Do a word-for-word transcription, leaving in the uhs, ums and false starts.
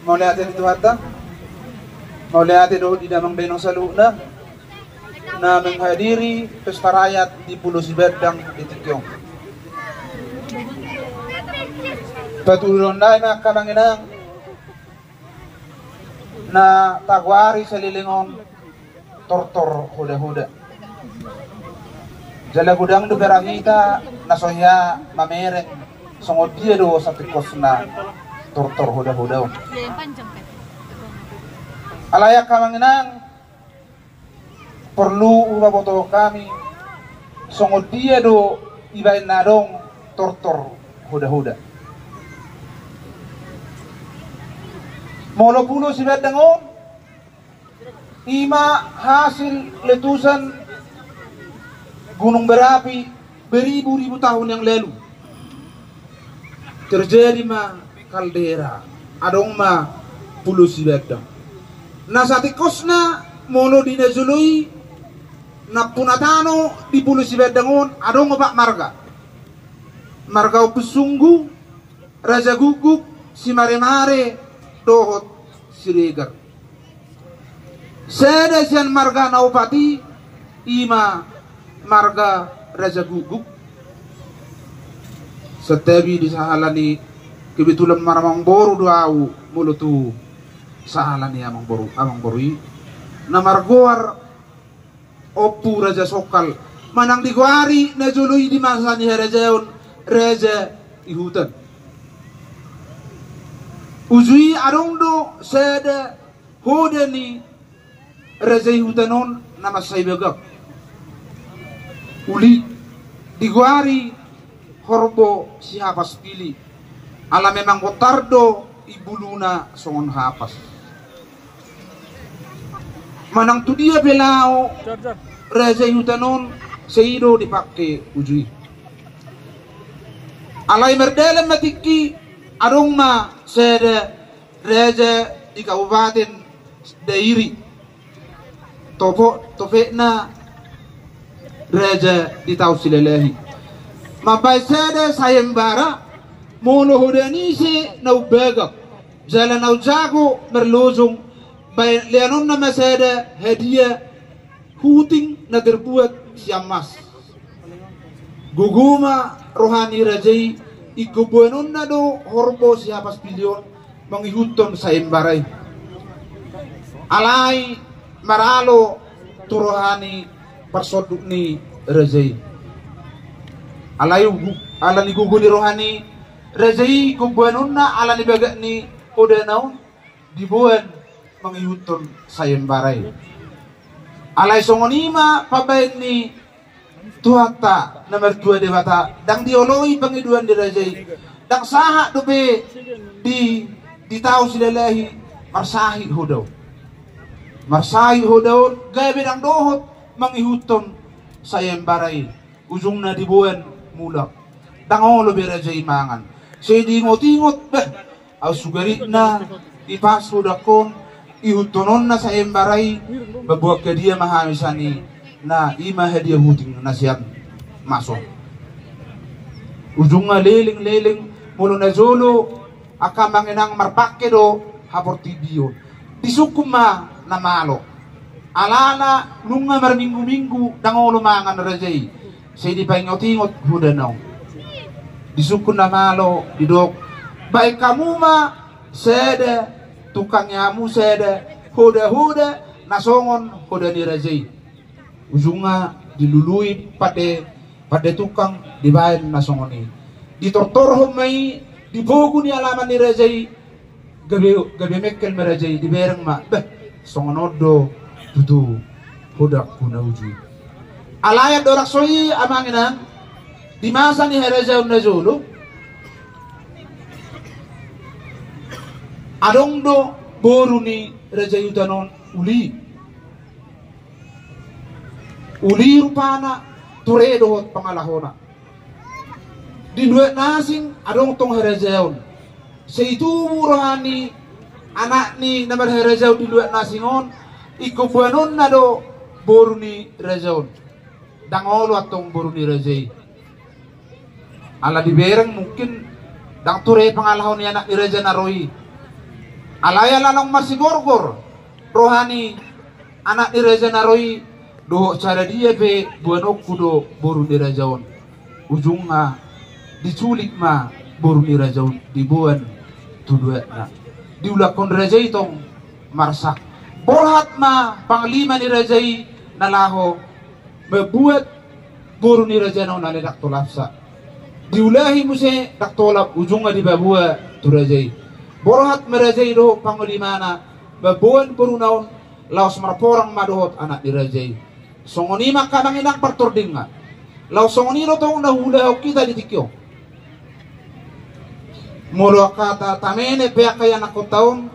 Mauliate di Tuhanta, mauliate dohot di damang dainang saluhutna na menghadiri pesta rakyat di Pulo Sibandang di tingki on. Patuduhon nami ma angka amang inang na tagoari saleleng on tortor hoda-hoda. Jala godang do berang hita na so hea mamereng songon dia do satingkosna tortor hoda-hoda on. Alai angka amang inang, porlu hupabotohon hami songon dia do ibaen na adong tortor hoda-hoda. Molo Pulo Sibandang on, ima hasil letusan gunung berapi beribu-ribu tahun yang lalu. Terjadi ma kaldera, adong ma Pulo Sibandang. Na satingkosna molo di na jolo i, nampuna tano di Pulo Sibandang on adong opat marga. Marga Ompu Sunggu, Raja Guguk, Simaremare dohot Siregar. Sada sian marga na opat i, ima marga Raja Guguk. Santabi di sahala ni, kebetulan maramangboru do ahu molo tu sahala ni amangboru, amangboru i na margoar Ompu Raja Songkal, manang digoari na jolo i di masa ni harajaon Raja Ihutan. Uju i adong do sada hoda ni Raja Ihutan on na mansai bagak. Uli, digoari Horbo Sihapas Pili. Ala memang bontar do i buluna songon hapas. Manang tu dia pe laho Raja Ihutan on, sai i do dipake uju i. Alai mardalan ma tingki, adong ma sada raja di Kabupaten Dairi. Topo, topetna raja di Tao Silalahi. Mambaen sada sayembara, molo hoda ni ise na umbagak jala na umjago marlojong, baen leanonna ma sada hadiah huting na terbuat sian mas. Gogo ma roha ni raja i, ingkon boanonna do Horbo Sihapas Pili on mangihuthon sayembara i. Alai maralo tu roha ni parsonduk ni raja i. Alai ugu-, ala ni gogo ni roha ni raja i, ingkon boanonna ala ni bagak ni hodana on diboan mangihuthon sayembara i. Alai songon i ma pambaen ni Tuhanta na martua Debata, ndang dioloi pangidoan ni raja i, ndang sahat dope di, di Tao Silalahi marsahit hoda on. Marsahit hoda on gabe ndang dohot mangihuthon sayembara i. Ujungna diboan mulak. Ndang olo be raja i mangan. Sai diingot-ingot, bah, ahu sugaritna dipas hodangkon, ihuthononna sayembara i, mamboan hadiah ma hami sian i, na i ma hadiah huting na sian mas on. Ujungna leleng-leleng, molo na jolo angka amang inang marpangke do haportibion. Disungkun ma na malo. Alana nunga marminggu-minggu ndang olo mangan raja i. Sai dipaingot-ingot hodana on. Disungkun na malo, didok, baen hamu ma sada, tungkangi hamu sada hoda-hoda na songon hoda ni raja i. Ujungna dilului pande, pande tungkang, dibaen na songon i. Ditortorhon ma i di pogu ni alaman ni raja i, gabe, gabe mengkel ma raja i, dibereng ma, bah, songon on do tutu hodangku na uju i. Alai andorang so i amang inang, di masa ni harajaon na jolo, adong do boru ni Raja Ihutan on uli. Uli rupana, ture dohot pangalahona. Di luat na asing adong tong harajaon. Sai tubu roha ni anak ni na marharajaon di luat na asing on, ingkon boanonna do boru ni raja on. Ndang olo antong boru ni raja i. Ala dibereng mungkin ndang ture pangalaho ni anak ni raja na ro i. Alai ala naung marsigorgor roha ni anak ni raja na ro i dohot sada dia pe boanonku do boru ni raja on, ujungna diculik ma boru ni raja on, diboan tu doakna. Diulakhon raja i tong marsak. Borhat ma panglima ni raja i na laho mambuat boru ni rajana on alai ndang tolapsa. Diulahi muse ndang tolap, ujungna dipaboa tu raja i. Borhat ma raja i dohot panglimana mamboan boruna on laos marporang ma dohot anak ni raja i. Songon i ma angka amang inang partordingna. Laos songon i do tong na huulahon hita di tingki on. Molo angka ta-, tamene pe angka ianakhonta on,